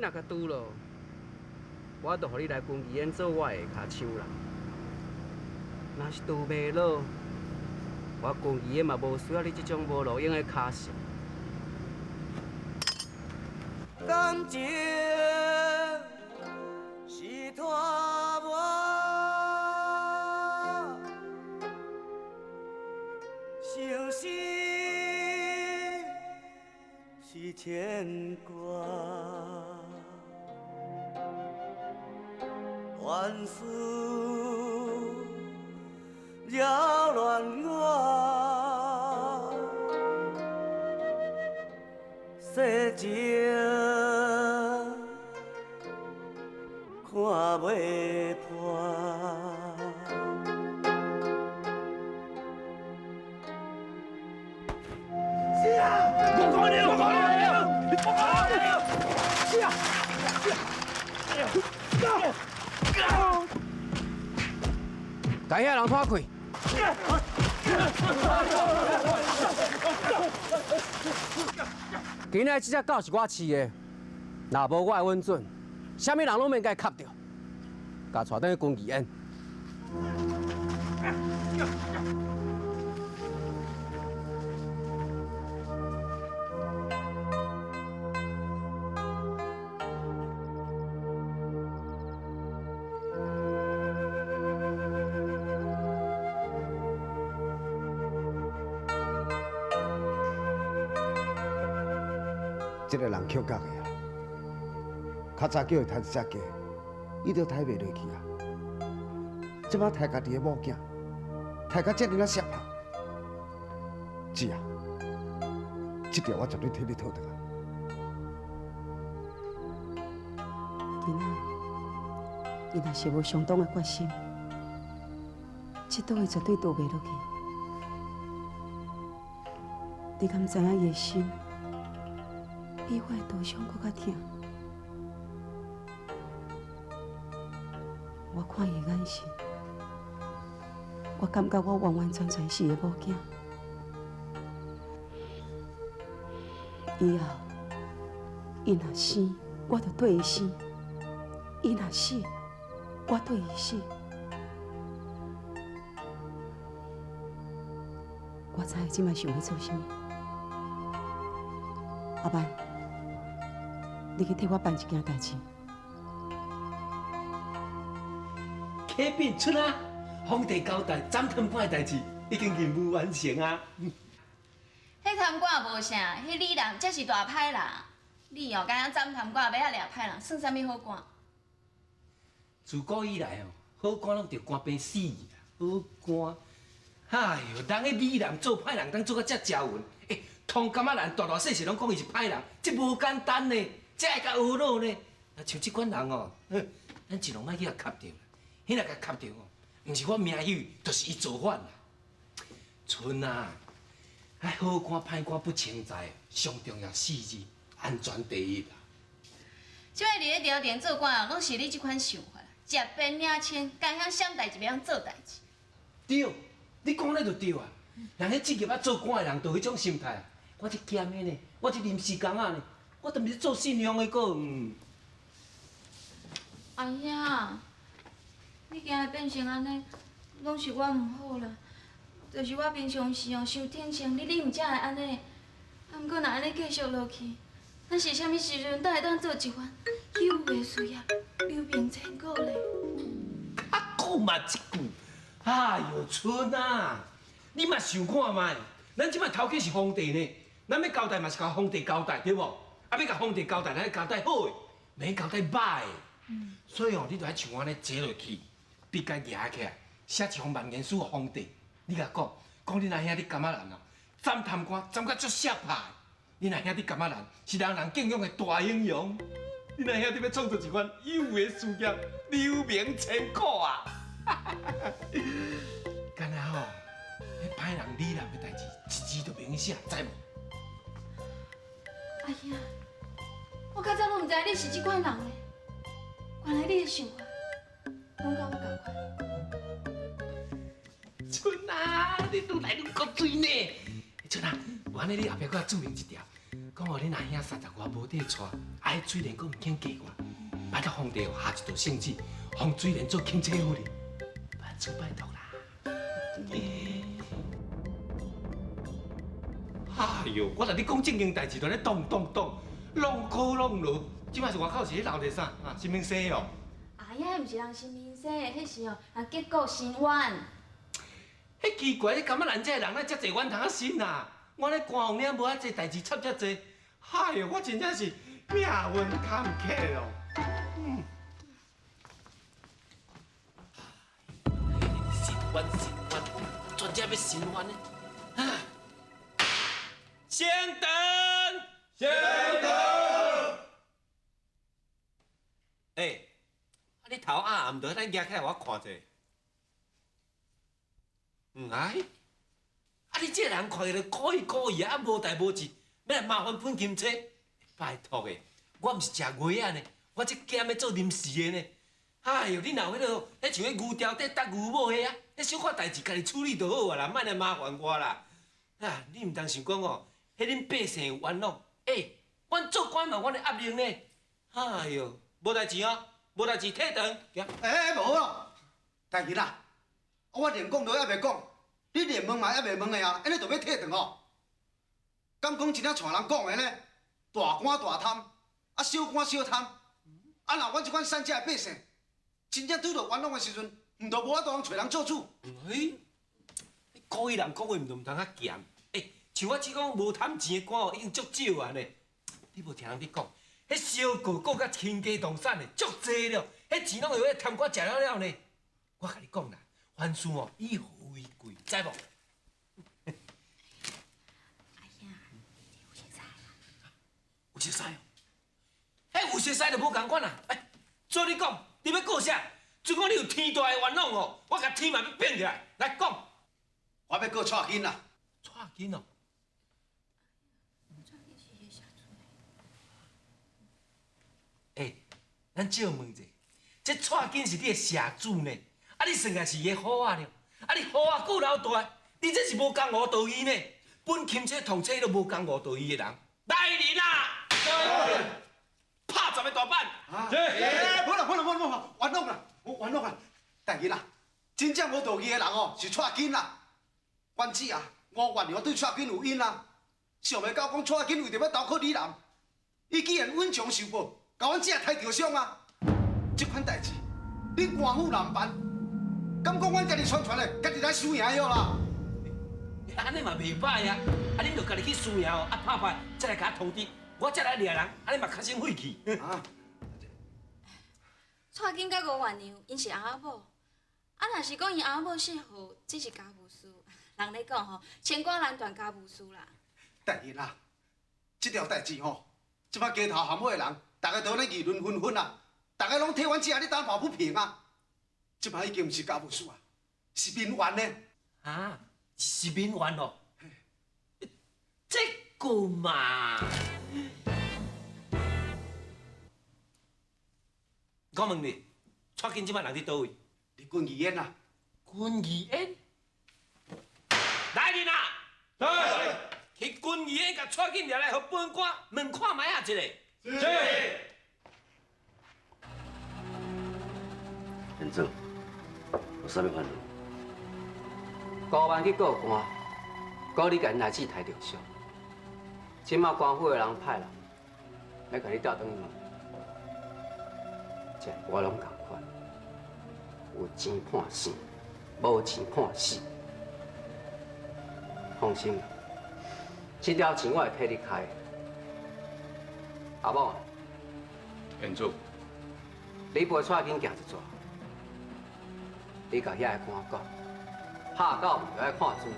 你若共拄落，我就予你來军艺院做我的跤手人。若是拄袂落，我军艺院嘛無需要你這種無路用的跤手。感情是拖磨，相思是牵挂，万事扰乱我，世情看袂破。是啊，我讲你，我讲你，我讲你，是啊，是啊，共遐人拖开。今仔這隻狗是我飼的，若無我的允准，啥物人攏免共伊磕著，共帶轉去军艺院。這个人抾角的啊，較早叫伊刣一隻雞，伊都刣袂落去啊。這擺刣家己的某囝，刣甲這爾仔澀拍。姊啊，這條我絕對替你討轉來。囡仔，伊若是無相當的決心，這刀伊絕對刀袂落去。你敢知影伊的心比我的刀傷閣較疼？我看伊的眼神，我感覺我完完全全是伊的某囝。以後，伊若生，我就綴伊生；伊若死，我綴伊死。我知伊這擺想欲做啥物。阿曼，你去替我辦一件代誌。啟稟出啊！皇帝交代斬貪官的代誌已經任務完成啊！彼貪官無啥，彼李南才是大歹人。你哦，敢若斬貪官，欲仔掠歹人，算啥物好官？自古以來哦，好官攏著官病死啦。好官，哎喲，人彼李南做歹人，當做甲遮招魂，欸，通感覺人大大細細攏講伊是歹人，這無簡單呢，這會共學腦呢。啊，像這款人哦，咱盡量莫去共磕著。彼若共磕著哦，毋是我名誉，就是伊造反啦。春啊，哎，好官歹官不清在，上重要四字，安全第一啦。這擺佇咧朝廷做官哦，攏是你這款想法，食鞭領親，敢曉啥代誌袂曉做代誌。對，你講咧就對啊。人彼職業啊做官的人，就彼種心態。我這兼的呢，我這臨時工仔呢，我都毋是做信用的閣。阿兄，你今日變成按呢，攏是我毋好啦。就是我平常時哦，傷天性，你毋才會按呢。啊，毋過若按呢繼續落去，咱是啥物時陣才會當做一番有的事業，留名千古咧？啊，講嘛一句，哎喲，春啊，你嘛想看覓？咱這擺頭家是皇帝呢，咱欲交代嘛是共皇帝交代，對無？啊，欲共皇帝交代，咱交代好的，免交代歹的。所以哦，你著愛像我按呢坐落去，筆共舉起來，寫一封萬言書予皇帝。你共講，講恁阿兄弟感覺人哦，斬貪官斬甲足澀拍的。恁阿兄弟感覺人是人人敬仰的大英雄。恁阿兄弟欲創造一番有的事業，留名千古啊！敢若吼，彼歹人李南的代誌，一字都袂用寫，知無？阿兄，我較早攏毋知你是這款人呢，原來你的想法攏佮我仝款。春啊，你愈來愈古錐呢。春啊，無按呢，你後壁閣註明一條，講讲哦，恁阿兄杀十外无得娶，啊，彼水莲阁毋肯嫁我，拜托皇帝哦下一道圣旨，予水莲做钦差夫人，拜托拜托啦。哎呦，我共你讲正经代志，都咧动动动，弄苦弄落，这摆是外口是咧闹热啥？啊，新明生哦。哎呀，毋是人新明生，彼是哦，啊结果申冤。彼奇怪，你感觉咱这个人哪遮济冤通仔生啊？我咧官方尔无遐济代志插遮济，哎呦，我真正是命运坎坷哦。嗯。申冤申冤，全家欲申冤呢？啊！先等，先等。欸，啊你头压毋对，咱举起来我看者。毋爱？啊你这人看起来故意故意啊，无代无志，欲来麻烦本钦差？拜托的，我毋是食药仔呢，我这兼咧做临时的呢。哎哟，你若有彼落，彼像彼牛条底搭牛母彼啊，彼小可代志家己处理就好啊啦，莫来麻烦我啦。啊，你毋通想讲哦，彼恁百姓有冤枉，欸，阮做官嘛，阮的压力呢。哎哟，无代志哦，无代志，退堂。欸，无哦，大吉啦，我连讲都犹未讲，你连问嘛犹未问的啊，按呢就欲退堂哦？敢讲真正像人讲的呢？大官大贪，啊小官小贪，啊若阮这款散遮的百姓，真正拄著冤枉的时阵，毋就无法度通揣人做主。欸，你故意人讲话毋就毋通较严。欸，像我这讲无贪钱的官哦，已经足少啊呢。你无听人伫讲，彼小告告甲倾家荡产的足济了，彼钱拢会用贪官食了了呢。我共你讲啦，凡事哦以和为贵，知无？阿兄，有熟似啦？有熟似哦？彼有熟似就无仝款啦。欸，照你讲，你欲告啥？就讲你有天大的冤枉哦，我共天嘛欲变起来。来讲，我欲告蔡金啦。蔡金哦。欸，咱借问者，这蔡金是你的社主呢？啊，你算来是伊的好仔了。啊，你好仔阁老大，你这是无江湖道义呢？本钦差统车都无江湖道义的人，来人啊！拍10个大板。欸，好啦好啦好啦好，冤枉啦，我冤枉啦。大吉啦，真正无道义的人哦，是蔡金啦。阮姊啊，吴月娘对蔡金有恩啊，想袂到讲蔡金为著欲投靠李南，伊竟然稳强受报，共阮姊刣著伤啊！这款代志，你官府若毋办，敢讲阮家己宣传的，家己来输赢了啦？按呢嘛袂䆀啊！啊，恁著家己去输赢哦，啊拍败再来共我通知，我才来掠人，按呢嘛较省费气。啊！蔡金佮吴月娘，𪜶是翁仔某，啊，若是讲𪜶翁仔某失和，这是家务事。人咧讲吼，清官难断家务事啦。大人啊，这条代志吼，这摆街头巷尾的人，大家都咧议论纷纷啊，大家拢替阮姊仔咧打抱不平啊。这摆已经毋是家务事啊，是民怨呢。啊，是民怨哦。这个嘛，我问你，蔡金这摆人伫佗位？伫军艺院啊。军艺院？来人啊！对，去军艺院共蔡金掠来，予本官问看觅仔一下。是。贤祖，有啥物烦恼？高万去告官，告你共𪜶内子刣著伤。这马官府的人派人来共你调转去。这我拢仝款，有钱判生，无钱判死。放心啦，这条钱我会替你开。阿某，贤祖，你陪蔡金行一逝，你共遐个官讲，拍狗毋著爱看主人，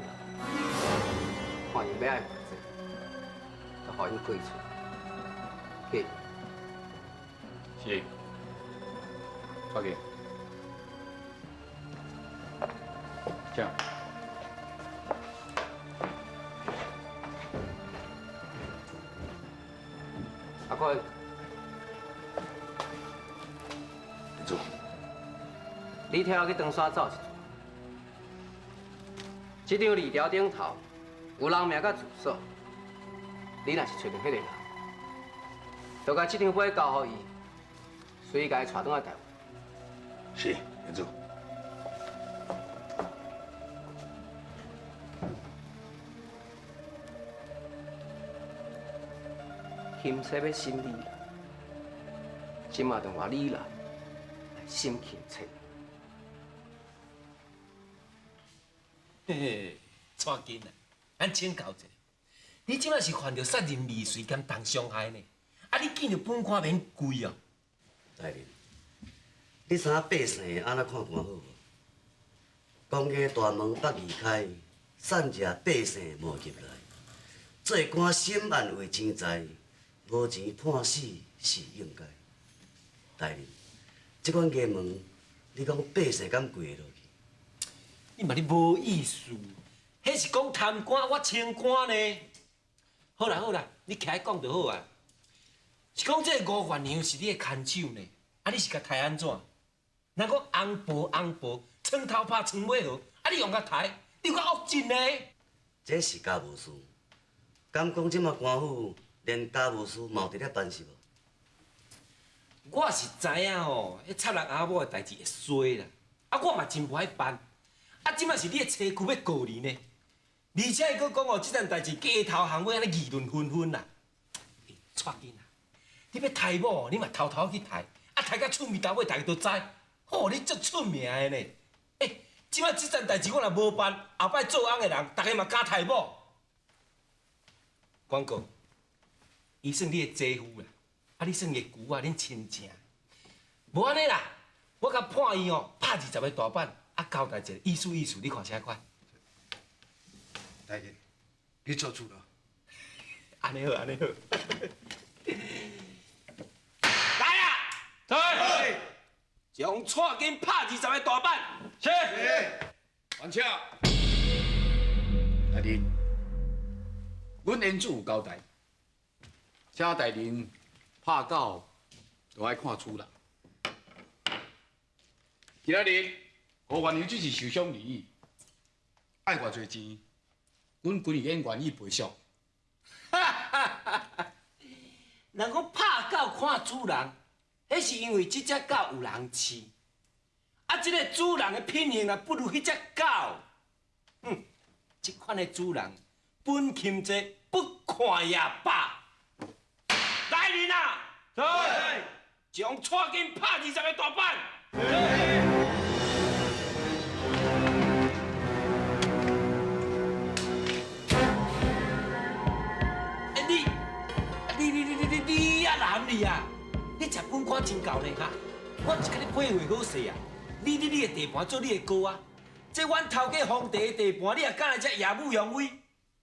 看𪜶欲爱偌济，就予𪜶开喙。去。是。蔡金，请。阿坤，贤祖，你替我去长山走一逝。这张字条顶头有人名佮住所，你若是揣著彼个人，就共這張批交予伊，隨伊共伊帶轉來台灣。是，嚴主。钦差欲審你啦，這馬就換你來審钦差。嘿嘿，蔡金啊，咱請教一下，你這馬是犯著殺人未遂兼重傷害呢？啊，你見著本官免跪哦。大人，你知影百姓按怎看官好無？公家大門北二開，散食百姓莫入來。做官審案為錢財，無錢判死是應該。大人，這款衙門，你講百姓敢跪會落去？你嘛你無意思，彼是講貪官，我清官呢。好啦好啦，你徛咧講就好啊。是講這個吳月娘是你的牽手呢，啊你是共刣按怎？人講紅婆紅婆，床頭拍床尾和，啊你用共刣，你有較惡真呢？這是家務事，敢講這馬官府連家務事嘛有佇咧辦是無？我是知影吼，彼插人阿某的代誌會衰啦，啊我嘛真無愛辦。啊，這馬是你的妻婿欲告你呢，而且伊閣講哦，這件代誌街頭巷尾按呢議論紛紛啦。欸，蔡囡仔，你欲刣某，你嘛偷偷去刣，啊刣到出面頭尾，大家都知。吼，你足出名的呢。欸，這馬這件代誌我若無辦，後擺做翁的人，大家嘛敢刣某。廣告，伊算你的姐夫啦，啊你算伊的姑仔，恁親情。無按呢啦，我共判伊哦，拍20个大板。啊，交代一下，意思意思，你看啥款？大人，你做主咯。按呢好，按呢好。來啊！對。將蔡金拍20个大板。是。完成。大人，阮延主有交代，請大人拍狗，就愛看主人。今仔日。吳月娘只是受傷而已，愛偌濟錢，阮軍醫院願意賠償。人講拍狗看主人，彼是因為這隻狗有人飼，啊，這個主人的品行啊，不如彼隻狗。哼，這款的主人，本钦差不看也罷。來人啊！對，將蔡金拍20个大板。你啊男你啊，你食本官真够呢哈！我是共你配会好势啊！你伫你的地盤做你的哥啊，這阮頭家皇帝的地盤，你也敢來遮耀武揚威？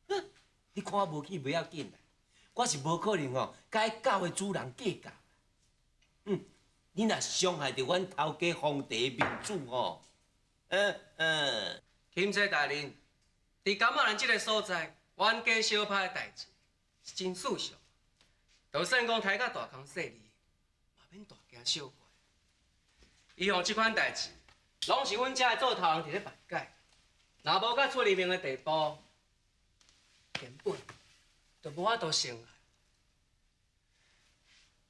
哼！你看我無去袂要緊啦，我是無可能哦，共彼狗的主人計較。嗯，你若傷害著阮頭家皇帝的面子吼，嗯嗯。钦差大人，佇感覺咱這個所在，冤家相拍的代誌是真事實。就算講刣甲大空細膩，嘛免大驚小怪。以往這款代誌，攏是阮遮的做頭人佇咧辦解，若無到出名的地步，根本就無法度成案。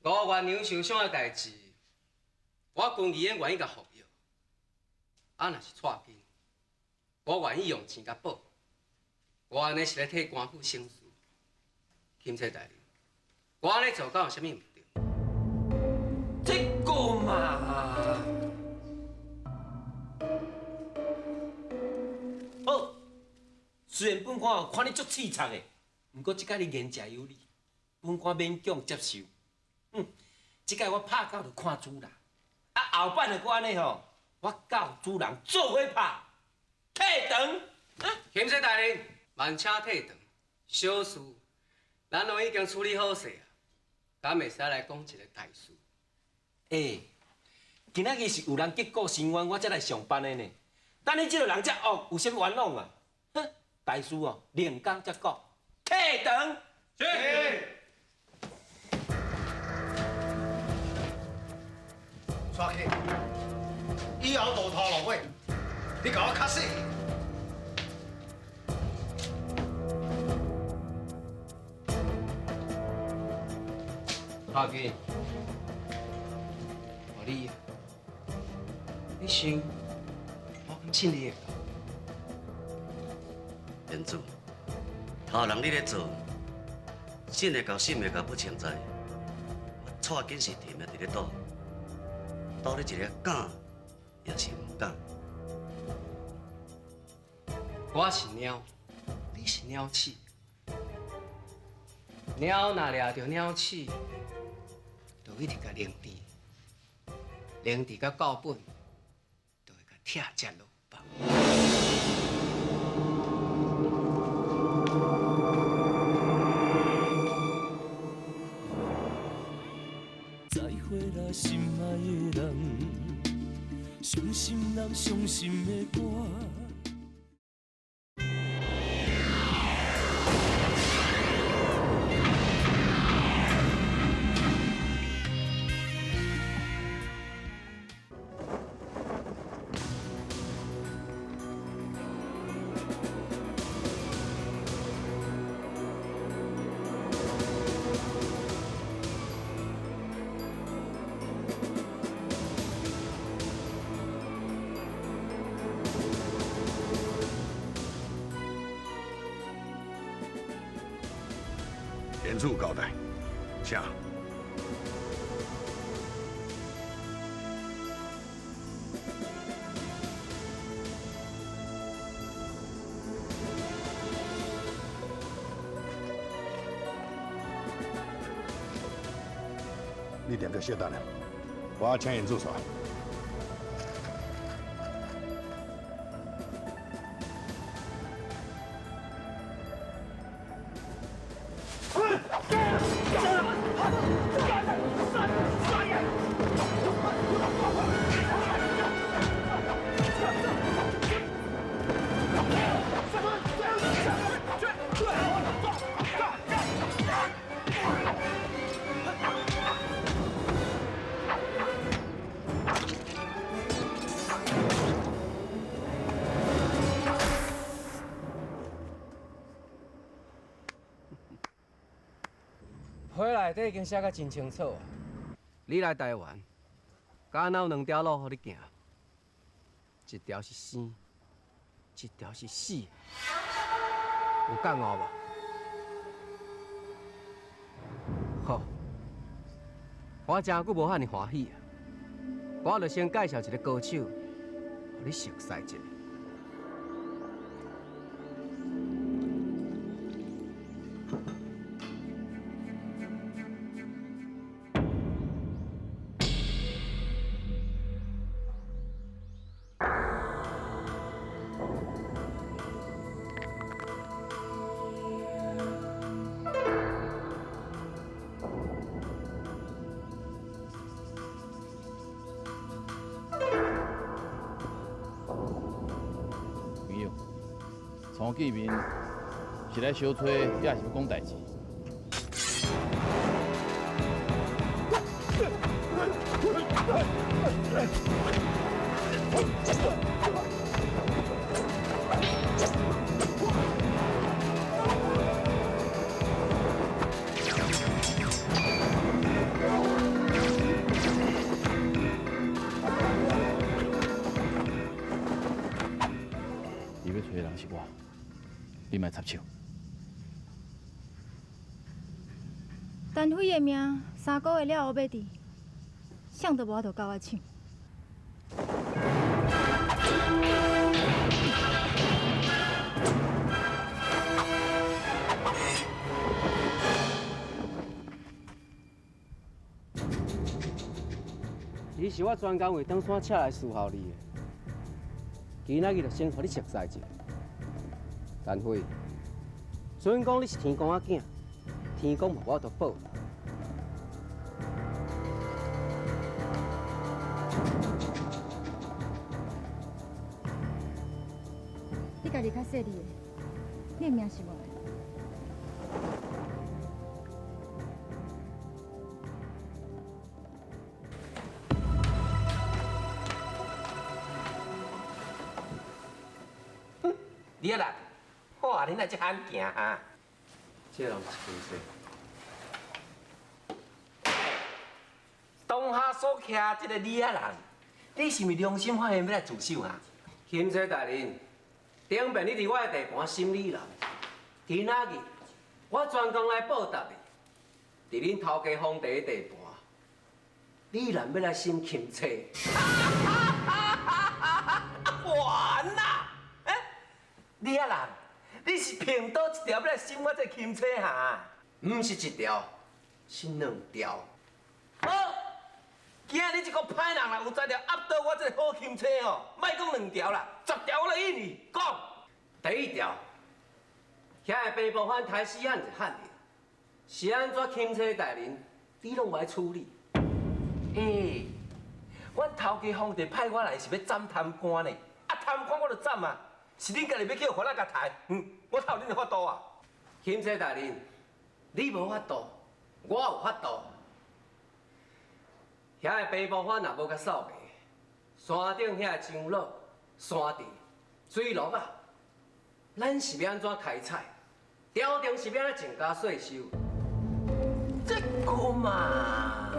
吳月娘受傷的代誌，我軍醫院願意共服藥。啊，若是蔡金，我願意用錢共補。我按呢是咧替官府省事，钦差大人。我按呢做，敢有啥物毋對？這個嘛，好。雖然本官哦看你足刺賊的，毋過這擺你言者有理，本官勉強接受。嗯，這擺我拍狗就看主人，啊後擺若閣按呢吼，我狗主人做伙拍，退堂。钦差大人，萬請退堂，小事。咱攏已經處理好勢啊，敢會使來講一個大事？欸，今仔日是有人結果申冤，我才來上班的呢。等你這個人遮惡，有啥物冤枉啊？哼，大事哦，另工才講。退堂。是。蔡金，以後路頭落尾，你共我卡死！阿基，你，你想我敢信你？彦祖，头人你咧做，信会到信袂到不清在，我蔡紧是甜的伫咧赌，赌你一个敢，抑是毋敢？我是猫，你是鸟鼠。猫若掠著鸟鼠，就一直共凌迟，凌迟到够本，就会共拆食落腹。再会啦，心爱的人，伤心人，伤心的歌。严主交代，请。你踮这稍等下，我请严主出来。批内底已经写甲真清楚啊！你来台湾，敢若有两条路予你行，一条是生，一条是死。有觉悟无？好，我真久无遐尔欢喜啊！我就先介绍一个高手，予你熟悉一下。初见面是来相揣，抑是欲讲代志？伊欲揣的人是我。你莫插手。陈飞的命3个月了后欲治，谁都无法度共我抢。你是我专工为登山车来伺候你的，今仔日就先予你熟似一下。陈飞，准讲你是天公仔囝，天公无法度保。你家己较细腻的，你的名是无？你啊啦，哇，你哪这罕行啊？这人是真济。所徛這个李仔人，你是毋是良心发现欲来自首啊？钦差大人，顶遍你伫我的地盘审理人，今仔日我专工来报答的，伫恁头家皇帝的地盘，你若欲来审钦差？还啦！欸，李仔人，你是凭佗一条欲来审我这钦差哈？毋是一条，是两条。好，今日你这个歹人啦，有才调压倒我这个好钦差吼，莫讲两条啦，10条我来应你。讲，第一条，遐个白布番刣死案一汉人，是按怎钦差大人，你拢无爱处理？欸，阮头家皇帝派我来是欲斩贪官呢，啊贪官我就斩啊，是恁家己欲去予法仔共刣，我哪有恁的法度啊？钦差大人，你无法度，我有法度。遐个白布番若无共扫白，山顶遐个长老、山地、水路啊，咱是欲按怎开采？朝廷是欲按怎增加税收？这个嘛，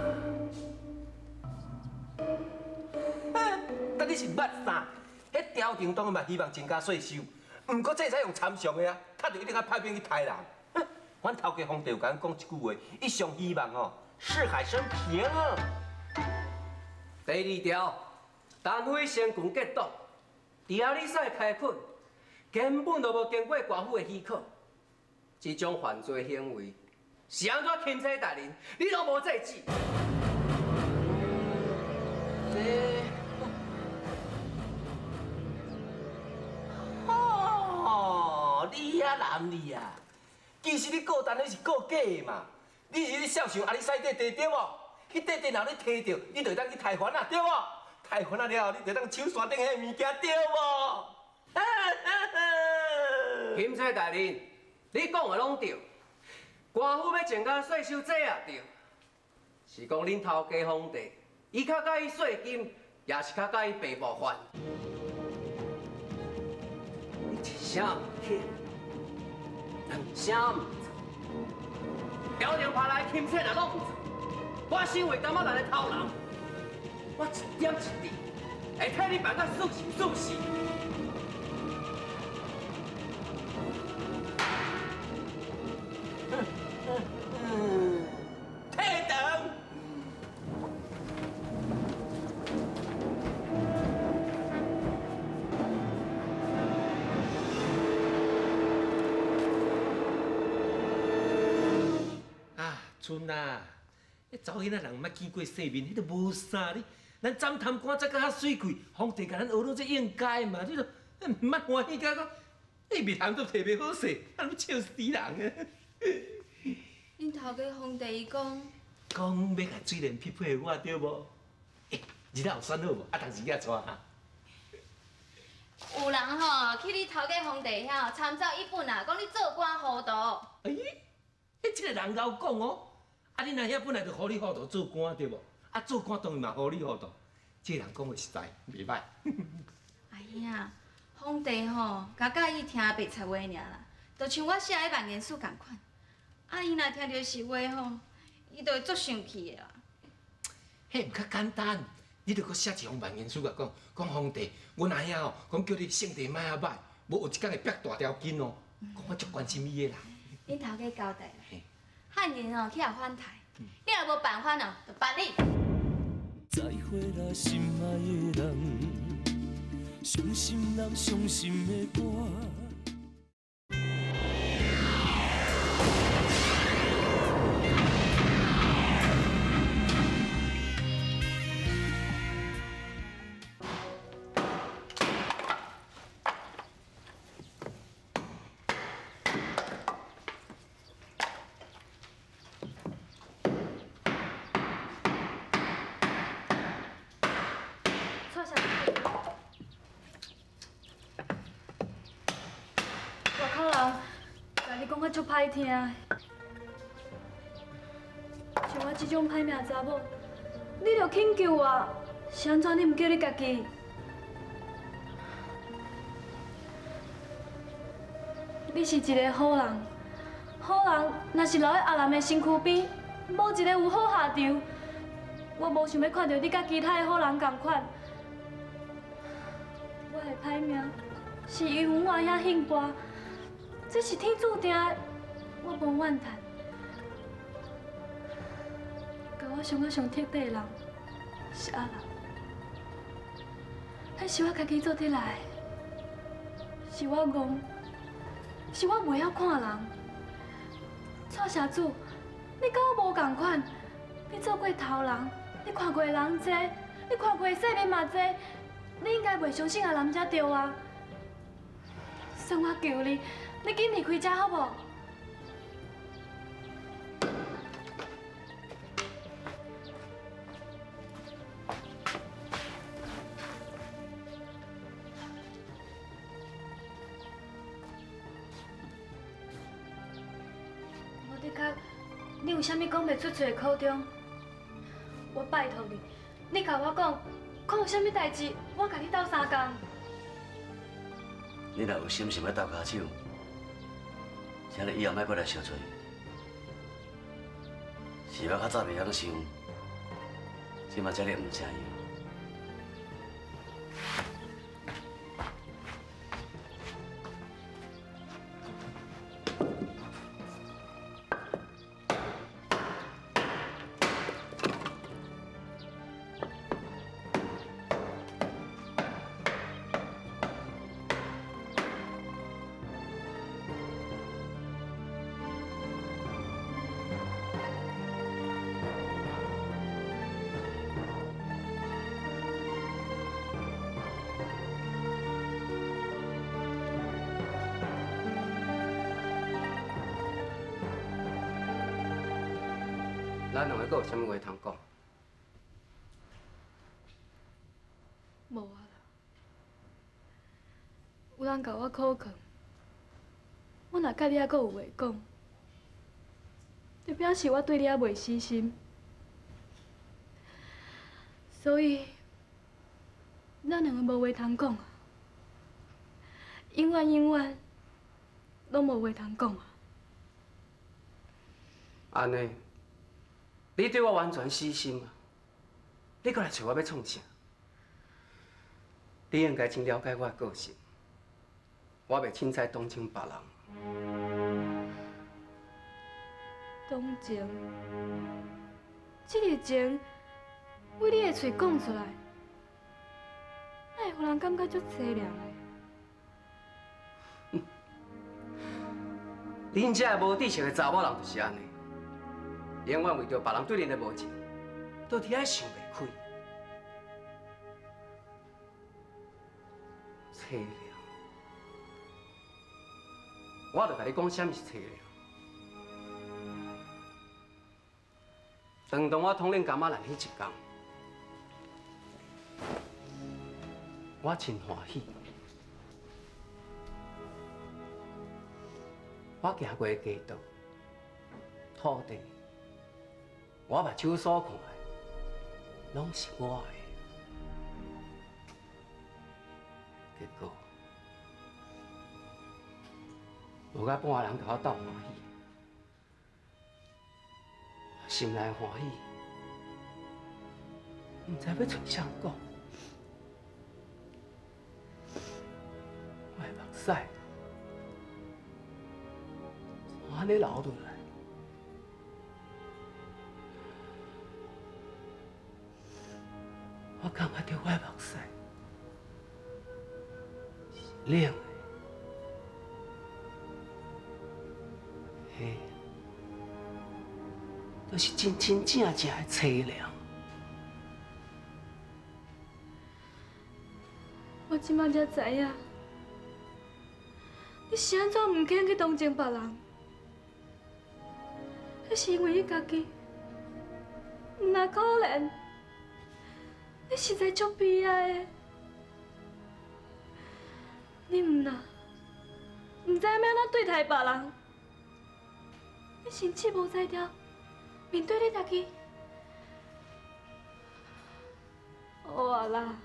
但你是捌啥？彼朝廷当然嘛希望增加税收，毋过这会使用参详的啊，他就一定爱派兵去刣人。阮头家皇帝有共阮讲一句话，伊上希望哦，四海升平啊。第二条，单飞成群结党，伫阿里山开垦，根本就无经过官府的许可，这种犯罪行为是按怎钦差大人，你拢无制止？这，哦，你遐男你啊，其实你告单你是告假的嘛，你是咧销售阿里山块地对无？彼块地若你提著，你就会当去刣番仔，对无？刣番仔了后，你就当抢山顶彼个物件，对无？钦差大人，你讲的拢对，官府欲增加税收，这也对。是讲恁头家皇帝，伊较佮意税金，也是较佮意白布番。你一声毋响，两声毋做，朝廷派来钦差若拢毋做。我身为感觉人的头人，我一点一滴会替你办到死是死死。退堂。啊，春啊！彼查某囡仔人毋捌见过世面，彼都无啥哩。咱斩贪官才较水气，皇帝共咱学拢这应该嘛。你都毋捌欢喜甲讲，彼面红都摕袂好势，啊，拢笑死人啊！恁头家皇帝伊讲，讲欲共水莲匹配我对无？欸，日仔有选好无？啊，当时才娶哈。有人吼去你头家皇帝遐参奏一本啊，讲你做官糊涂。欸，这个人𠢕讲哦。啊！恁阿兄本来就糊里糊涂做官对无？啊，做官当然嘛糊里糊涂。这个人讲的实在袂歹。阿兄，皇帝吼，共佮意听白贼话尔啦，就像我写彼万言书仝款。啊，伊若听著实话吼，伊就会足生气的啦。彼毋较简单，你著阁写一封万言书共讲，讲皇帝，阮阿兄吼，讲叫你性地莫遐歹，无有一工会煏大条筋哦。讲我足关心伊的啦。恁头家交代啦。汉人哦去予反刣，你若无办法哦，就办你。再会啦，心爱的人，伤心人伤心的歌。足歹听的，像我这种歹命查某，你著肯救我，是按怎你毋叫你家己？你是一个好人，好人若是留喺阿南的身躯边，无一个有好下场。我無想欲看著你佮其他的好人仝款。我的歹命是因為阮阿兄姓跋，這是天注定的，我無怨嘆。共我傷甲上徹底的人是阿南，彼是我家己做得來的，是我戇，是我袂曉看人。蔡社主，你佮我無仝款，你做過頭人，你看過的人濟，你看過的世面嘛濟，你應該袂相信阿南才對啊。算我求你，你緊離開遮好無？無的確，你有啥物講袂出嘴的苦衷？我拜託你，你共我講，看有啥物代誌，我共你鬥相共。你若有心想欲鬥跤手，請你以後莫閣來相揣。是我較早袂曉想，這馬才會毋知影。咱兩個閣有啥物話通講？無啊啦，有人共我苦勸，我若佮你猶閣有話講，就表示我對你猶袂死心，所以咱兩個無話通講啊，永遠永遠攏無話通講啊。按呢？你對我完全死心啊！你閣來揣我欲創啥？你應該真了解我的個性，我袂凊彩同情別人。同情，這個情，對你的喙講出來，哪會予人感覺足淒涼的？恁這个無知識的查某人就是按呢。永遠為著別人對恁的無情，都佇遐想袂開。淒涼，我就共你講，啥物是淒涼。當我統領柑仔蘭彼一工，我真歡喜。我行過的街道、土地。我目睭所看的，攏是我的。結果，無甲半個人共我鬥歡喜，我心內歡喜，毋知欲揣誰講。我的目屎，怎按呢流落來？我感覺著我的目屎是冷的，嘿，就是真真正正的淒涼。我這擺才知影，你是按怎毋肯去同情別人，彼是因為你家己，毋若可憐。你實在足悲哀的，你毋若毋知影欲按怎對待別人，你甚至無才調面對你家己。好啊啦，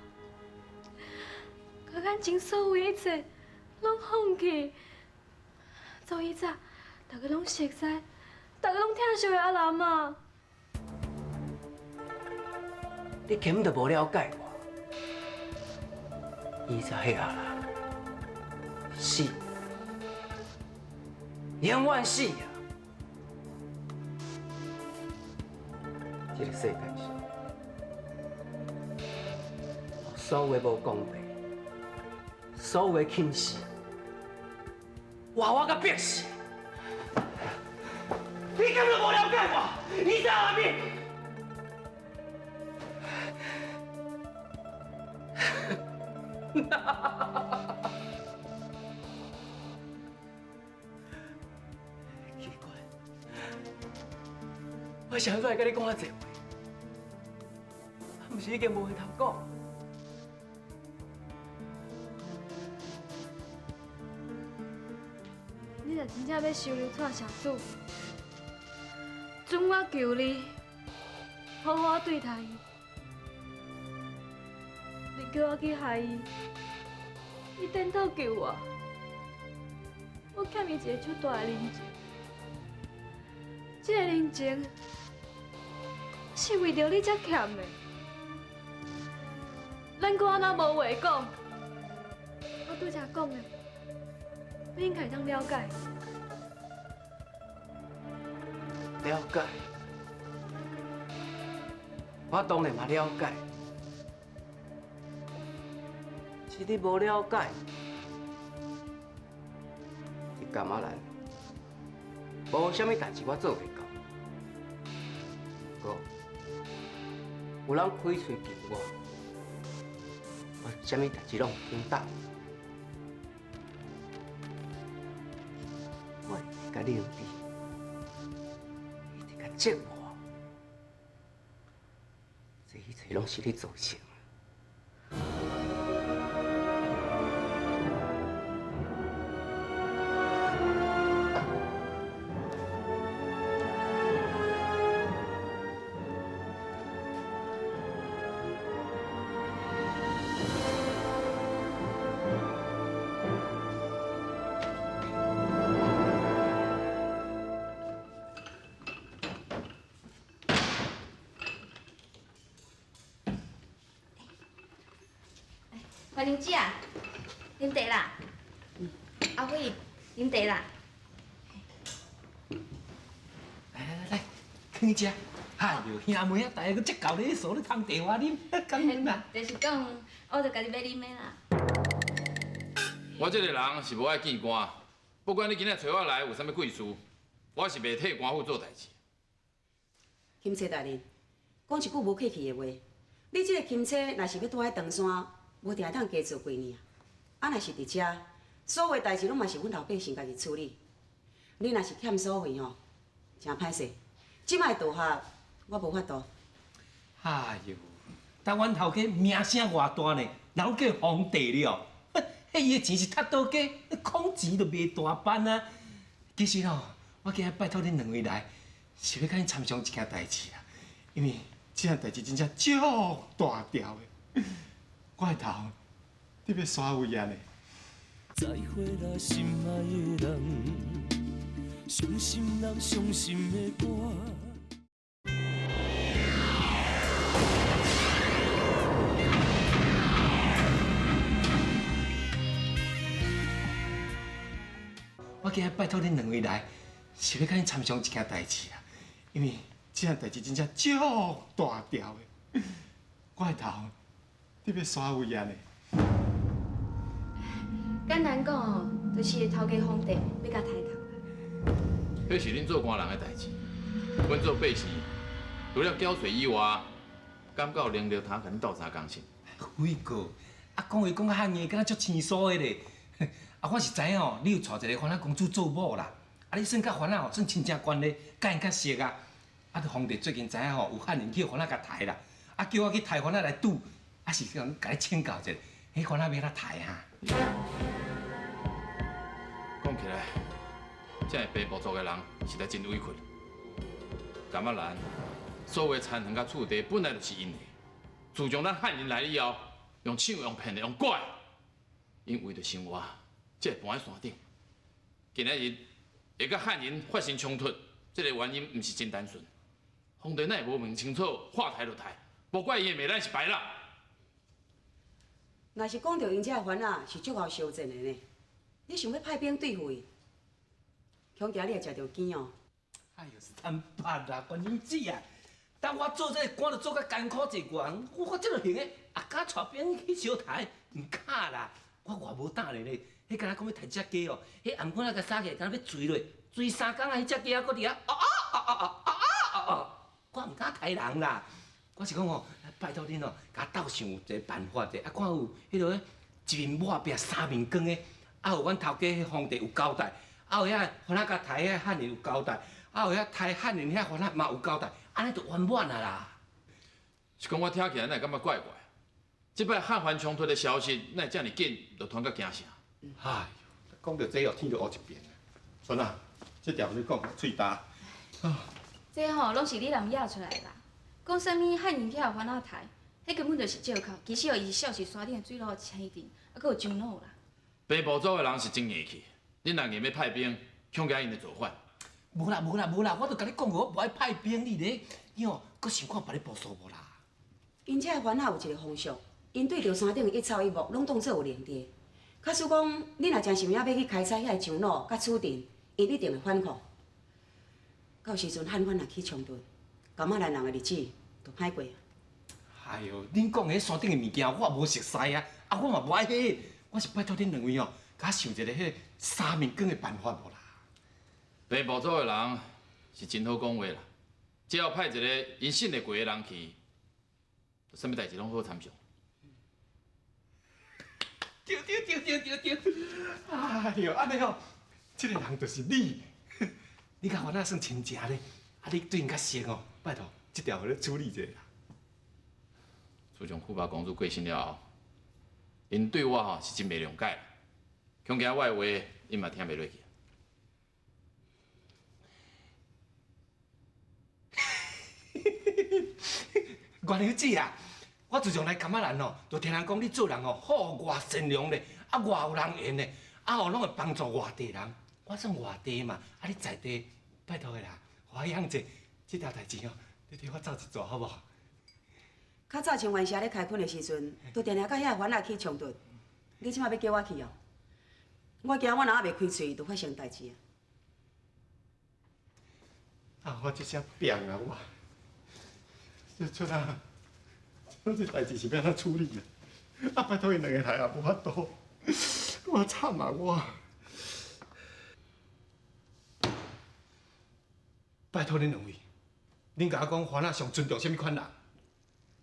共感情所有一切攏放棄，做以早大家攏熟似、大家攏疼惜的阿南啊！你根本就無了解我。伊在遐啦，死，永遠死啊！這個世界上，所有無公平，所有輕視，活活甲逼死。你根本無了解我，你在外面。奇怪，我啥物爱佮你讲遐济话？毋是已经无回头讲？你若真正欲收留蔡社主，准我求你，好好对待伊。你叫我去害伊，伊颠倒救我，我欠伊一个足大的人情。这个人情是为著你才欠的。咱阁按怎无话讲？我拄才讲的，你应该会当了解。了解，我当然嘛了解。是你无了解，你感觉咱无啥物代志我做袂到，阁有人开喙求我，我啥物代志拢会肯答。我会共你一直共折磨，这一切拢是你造成。欢玲姐啊，啉茶啦。阿辉，啉茶啦。来来来，囥去食。哎哟，兄妹啊，大家阁这厚礼数，你捧茶我啉，敢啉啦？就是讲，我就家己欲啉的啦。我这个人是无爱见官，不管你今仔揣我来有啥物贵事，我是袂替官府做代志。钦差大人，讲一句无客气的话，你这个钦差若是欲住喺长山，无定会当加做几年啊！啊，若是伫遮，所有代志拢嘛是阮老百姓家己处理。你若是欠所费吼，真歹势。这摆道合，我无法度。哎哟，台湾头家名声偌大呢，人拢叫皇帝了。彼伊的钱是忒倒加，空钱都袂大班啊。其实吼，我今日拜托恁两位来，是欲共恁参详一件代志啦。因为这项代志真正足大条的。我的头，你欲刷位啊呢？再会啦，心爱的人，伤心人，伤心的歌。我今日拜托恁两位来，是欲共恁参详一件代志啦。因为这项代志真正足大条的，我的头。你欲刷位啊呢？简单讲哦，就是头家皇帝欲共抬头。彼是恁做官人的代志，阮做百姓，除了缴税以外，敢阁有能力通共恁斗相共是？辉哥，啊讲话讲较硬，敢若足生疏的咧。啊，我是知影哦，你有娶一个番仔公主做某啦。啊，你算佮番仔吼，算亲情关系，佮𪜶较熟啊。啊，皇帝最近知影吼，有汉人去番仔共刣啦，啊，叫我去刣番仔来拄。啊，是讲共你请教一下，彼番仔欲按怎刣哈？讲起来，这个白部族的人实在真委屈。感觉咱所有田园佮厝地本来就是𪜶的，自从咱汉人来以后，用抢、用骗的、用拐，𪜶为著生活，才会搬去山顶。今仔日会佮汉人发生冲突，这个原因毋是真单纯。皇帝哪会无问清楚，话刣就刣，无怪伊会骂咱是白啦。若是讲著𪜶这个番仔是足够相战的呢，你想欲派兵对付伊，恐惊你会食著惊哦。哎哟，是坦白啦，关娘子啊！当我做这个官，就做甲艰苦济寡，我这个型的，也敢带兵去相刣？毋敢啦，我外无胆咧咧。彼敢若讲欲刣只鸡哦，彼頷颈仔共杀起来，敢若欲坠落，坠三工啊！彼只鸡仔阁伫遐，哦哦哦哦哦哦哦哦，我毋敢刣人啦。我是讲吼，拜托恁哦，共我斗想一个办法者，啊，看有彼落一面抹拼三面光的，啊有阮头家彼皇帝有交代，啊有遐番仔共刣遐汉人有交代，啊有遐刣汉人遐番仔嘛有交代，按呢就圆满啊啦。是讲我听起来哪会感觉怪怪？这摆汉番冲突的消息，哪会遮尔紧就传到京城？哎哟，讲到这哦，天就乌一片。孙啊，这条你讲喙焦。这吼拢是你人惹出来的啦。讲啥物汉人去予番仔刣，彼根本就是借口。其实哦，伊是肇事山顶的水路青阵，啊，阁有上脑啦。兵部组的人是真硬气，恁若硬欲派兵，恐惊𪜶会造反。无啦无啦无啦，我都共你讲过，我无爱派兵你咧，你哦，阁想看别个部署无啦？𪜶这个番仔有一个风俗，𪜶对著山顶的一草一木拢当做有灵地。假使讲，你若真想要去开采遐个樟脑佮储阵，𪜶一定会反抗。到时阵汉番若起冲突，感觉咱人的日子就歹过啊！哎哟，恁讲的彼山顶的物件，我无熟似啊，啊，我嘛无爱彼，我是拜托恁两位哦，共我想一个彼三面光的办法无啦？兵部组的人是真好讲话啦，只要派一个𪜶信得过的人去，啥物代志拢好参详。对对对对对对，哎哟，按呢哦，这个人就是你，你佮番仔算亲情咧，啊，你对𪜶较熟哦，拜托，这条予你处理一下啦。自从富爸公主过身了后，𪜶对我吼是真袂谅解，恐惊我的话，𪜶嘛听袂落去。月娘子啊，我自从来感觉兰哦，就听人讲你做人哦好外善良咧，啊外有人缘咧，啊哦拢会帮助外地人。我算外地嘛，啊你在地，拜托的啦，予我养者，这条代志哦，你替我走一逝好无？较早清源社咧开垦的时阵，都定定佮遐个番仔起冲突。你这马欲叫我去哦？我惊我若犹未开喙，就发生代志啊！啊，我这声变啊，我，这出啊，这代志是欲按怎处理啊？啊，拜托𪜶两个来也无法度，我惨啊我！拜托恁两位，恁共我讲，番仔上尊重啥物款人？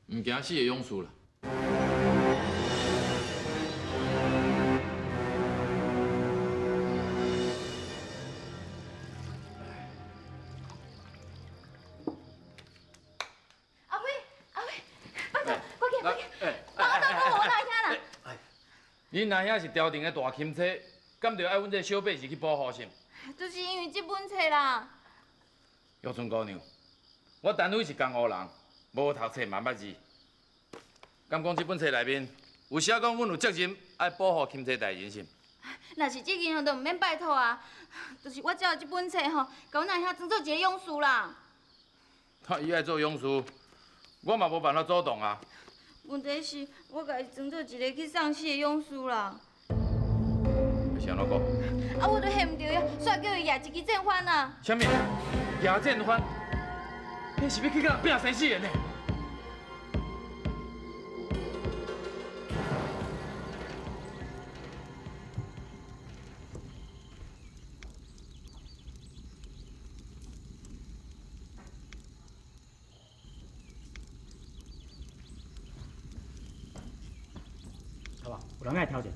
毋惊死的勇士啦！阿辉，阿辉，拜托，快起快起！帮我照顾我阿兄啦！恁阿兄是朝廷的大钦差，敢著爱阮这个小百姓去保护是？就是因为这本册啦。玉春姑娘，我陈辉是江湖人，无读册嘛捌字。敢讲这本册内面有写讲阮有责任爱保护钦差大人是？若是这件，就毋免拜托啊。就是我照这本册吼，共阮阿兄装做一个勇士啦。啊，伊爱做勇士，我嘛无办法阻挡啊。问题是，我共伊装做一个去送死的勇士啦。是按怎讲？啊，我都吓毋著伊，煞叫伊举一支战幡啊！啥物？举战幡？彼是欲去共人拼生死的呢？好吧，有人爱调解。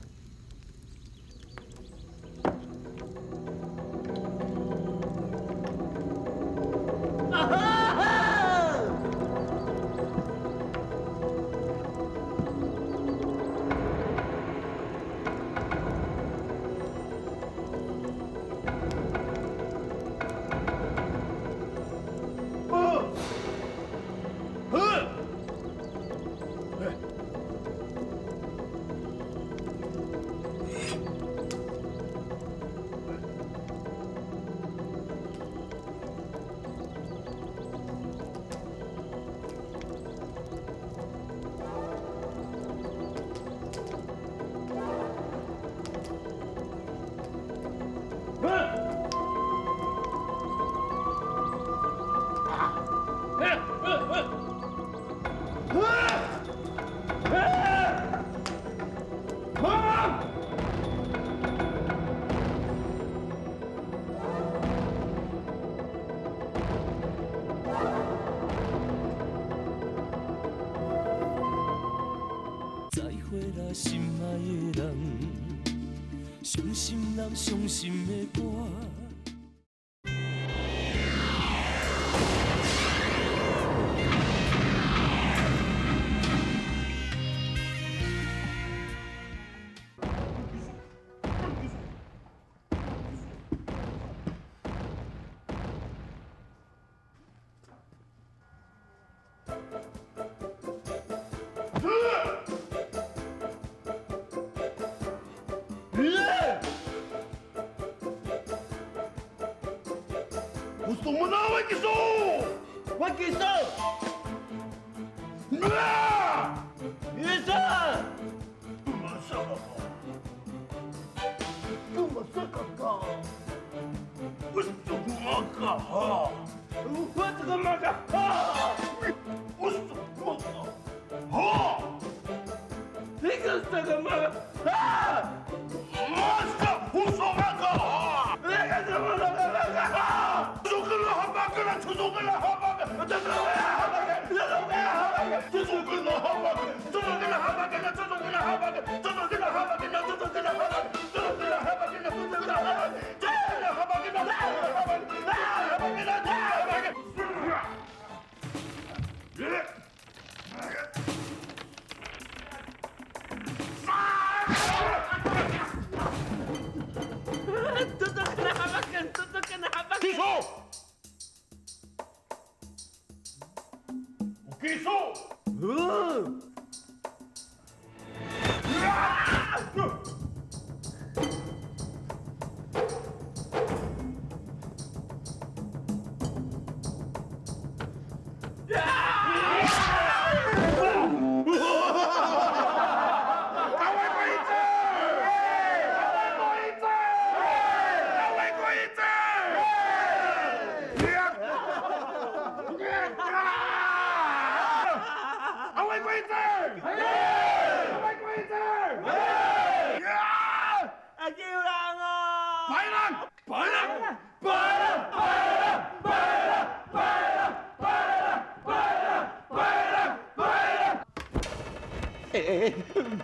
再会啦，心爱的人，伤心人，伤心的歌。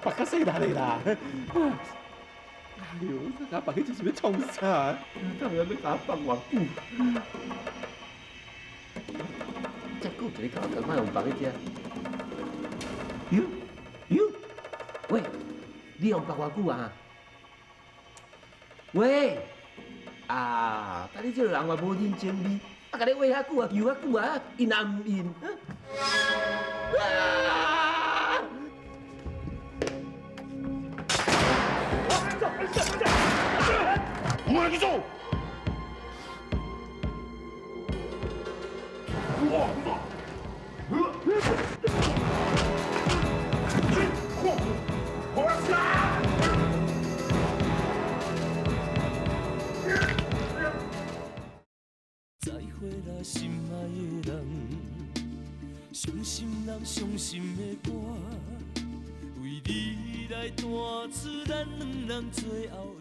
别较细力的啦！哎呦，这甲别去这是欲创啥？到底欲共我放偌久？这久一个共我仝款用放去遮。哟哟，喂，你用放偌久啊？喂，啊，但你这个人嘛无人情味，啊，共你喂遐久啊，游遐久啊，伊若毋应。啊！我去做。再会啦，心爱的人，伤心人，伤心的歌，为你来弹出咱两人最后。